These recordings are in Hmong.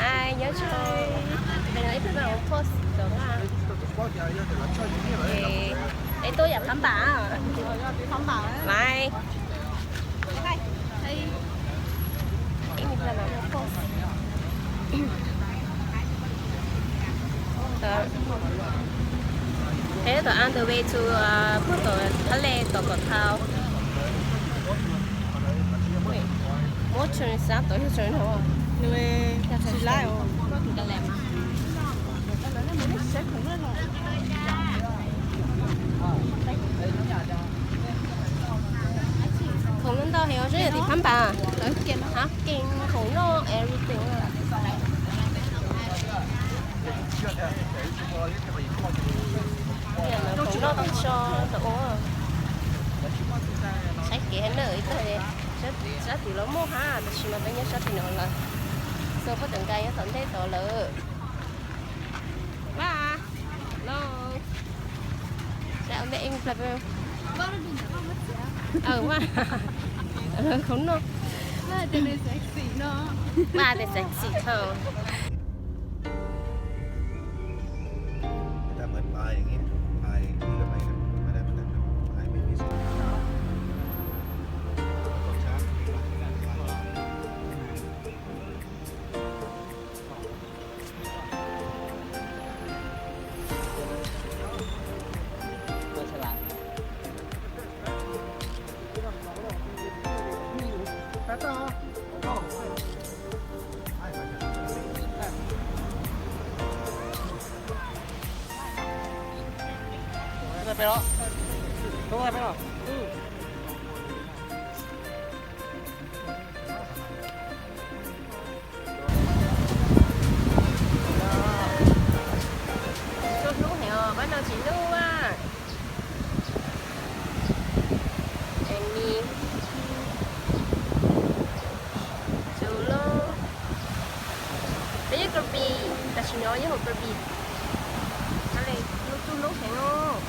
Ai, nyob zoo. Peb no ib pliag peb mus pos tom no. Es tuaj yam phab npam. Lais. Peb tam on the way to, puag tom thab le tom kom thau. Muab tshwm xav tau yog tshwm no. Khoom no ntau heev, zoo yam tim phab npam. Hab keej khoom noj everything. Khoom noj khoom tso tau ua. Saib kev hab na, ib tag sab tim los muaj hab, tab sis mas peb nyob sab tim no lawm. So puab tawm nkaus nyob tom ntej tod lawm. Vas los, saib ua ntej ib pliag peb, vas, khoom noj, vas tias sexy tau. Tsuas hlub heev os, pab no tsis hlub a. Eni, Tsuas hlub. Peb yeej Krabi, tam sim no yeej hauv Krabi. Hlub, tsuas hlub heev os.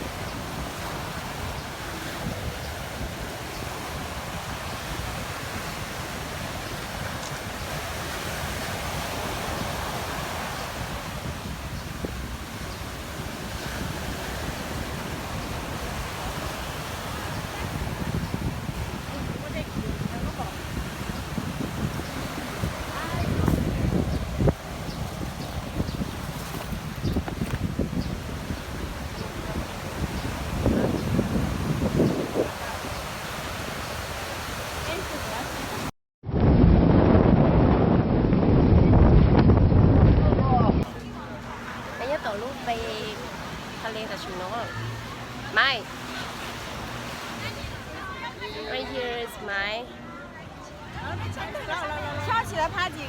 Peb nyob tom lub pe thaj le tam sim no. Maiv, right here is Maiv.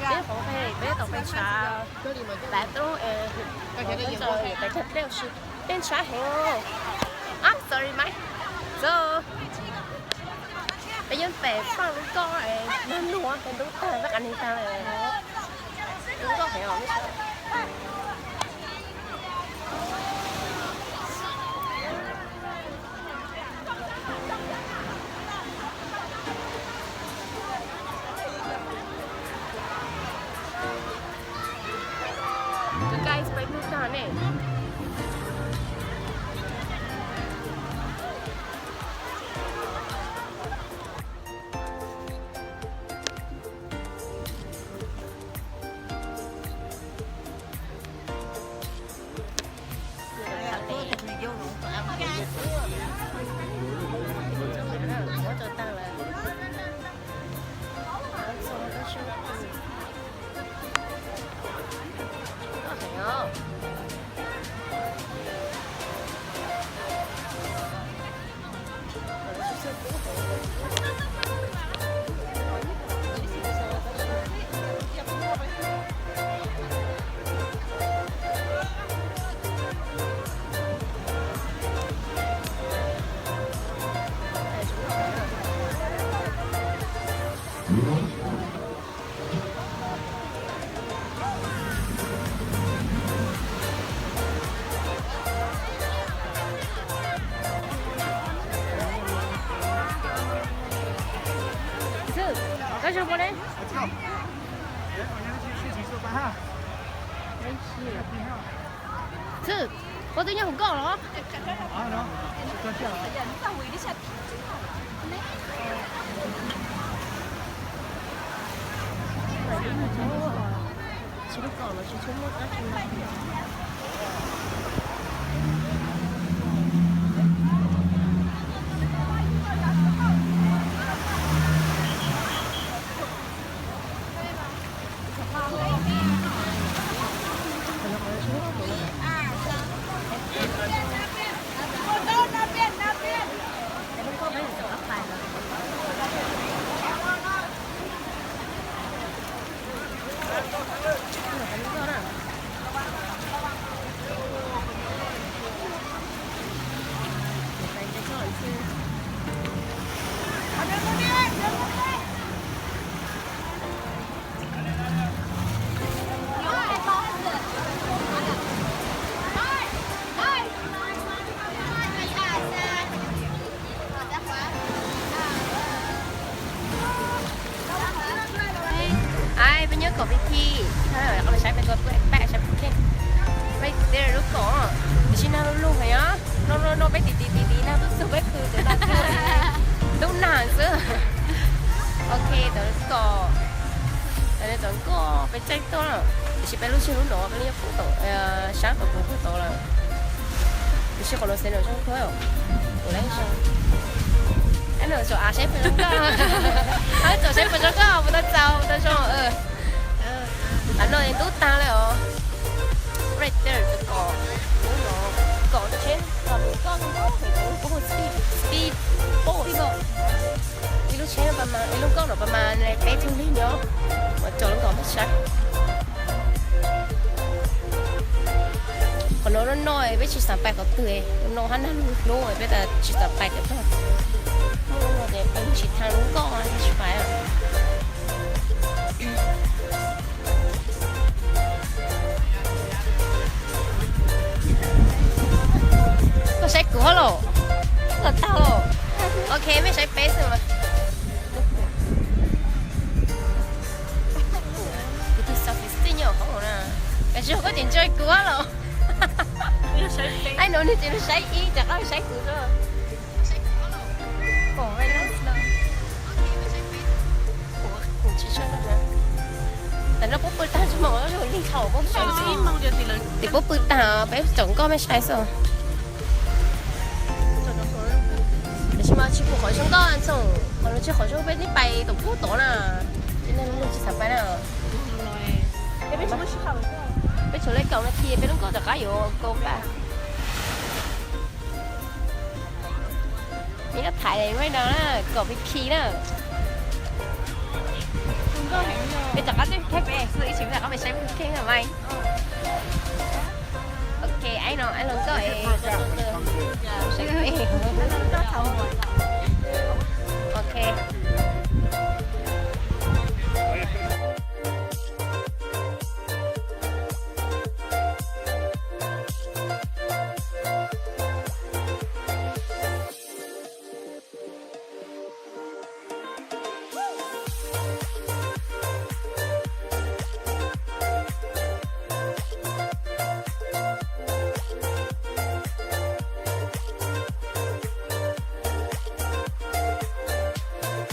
Peb qhov peb, peb tom peb tshav, peb toob, peb cog dlej si, peb tshav heev. Ah, sorry Maiv. So, peb yeej pem faj lub koj, nag nug peb ntub tag, peb qas neeg tag lawm. Lub koj heev os. Guys, peb ntub tag ne. Thwj, koj twb nyob hauv nkoj los? Tsis lub kaum los tsis tshua muaj kab tsi. Ai, peb nyob kaum Vim Thi, qhov no saib peb, peb saib peb, peb twb lub kaum, tiam sis nag lug lug heev os. No no no peb tiv tiv tiv tiv nag tub txug peb khw tus nag, ntub nag xwb. Ok, tau lub kaum, tau lub kaum peb tseem tuaj, tiam sis peb lub tsheb lub no peb lub nyob pem tod, sab tom kuv pem tod lawm. Tiam sis qhov no xev nws zoo kawg, kuv lawv zoo. Ab, nws tsom av saib pem zoo nkauj. Ab, tsom saib pem zoo nkauj, puas tau txaus, puas tau zoo. Tav no es ntub tag lawm os. Right there, tus kaum, ub no, kaum tsheb, kaum tus nkauj ntau heev, tus nkauj speed, speed boat. Ib lub tsheb no pas mas, ib lub nkauj no pas mas peb tug lig nyob, mas coj lub nkauj peb saib. Qhov no no no peb tsis xav pais qhov twg, no hab nag lug hnub peb tas tsis xav pais tias pag. Muaj no ces peb tsis thaij lub nkauj tsis pais. Koj saib kuv hab los? Koj tag los? Ok, mej saib peb xwb mas. Kuv tus selfie stick nyob hauv na. Koj tsis, koj tseem ntsia kuv los? Ai no, nws tseem saib ib, rov qab saib kuv xwb. Tam no puab pw tag, tsis moos li thaum puab, tim puab pw tag, peb tsom nkauj mej saib xwb. Tiam sis mas tsis pum qhov zoo nkauj txog, qhov no tsis qhov zoo, peb twb pais tom puag tod na. Tsis, neeg tsis xav pais na. Peb tshuav li kaum nas this peb lub nkauj rov qab yuav kaum paj. Mej koj thaiv right now na, kaum Vim Thi na. Peb rov qab, peb ib tsis rov qab peb saib Vim Thi na mas. Ok, ai no, ai lub nkauj es saib peb. Ok.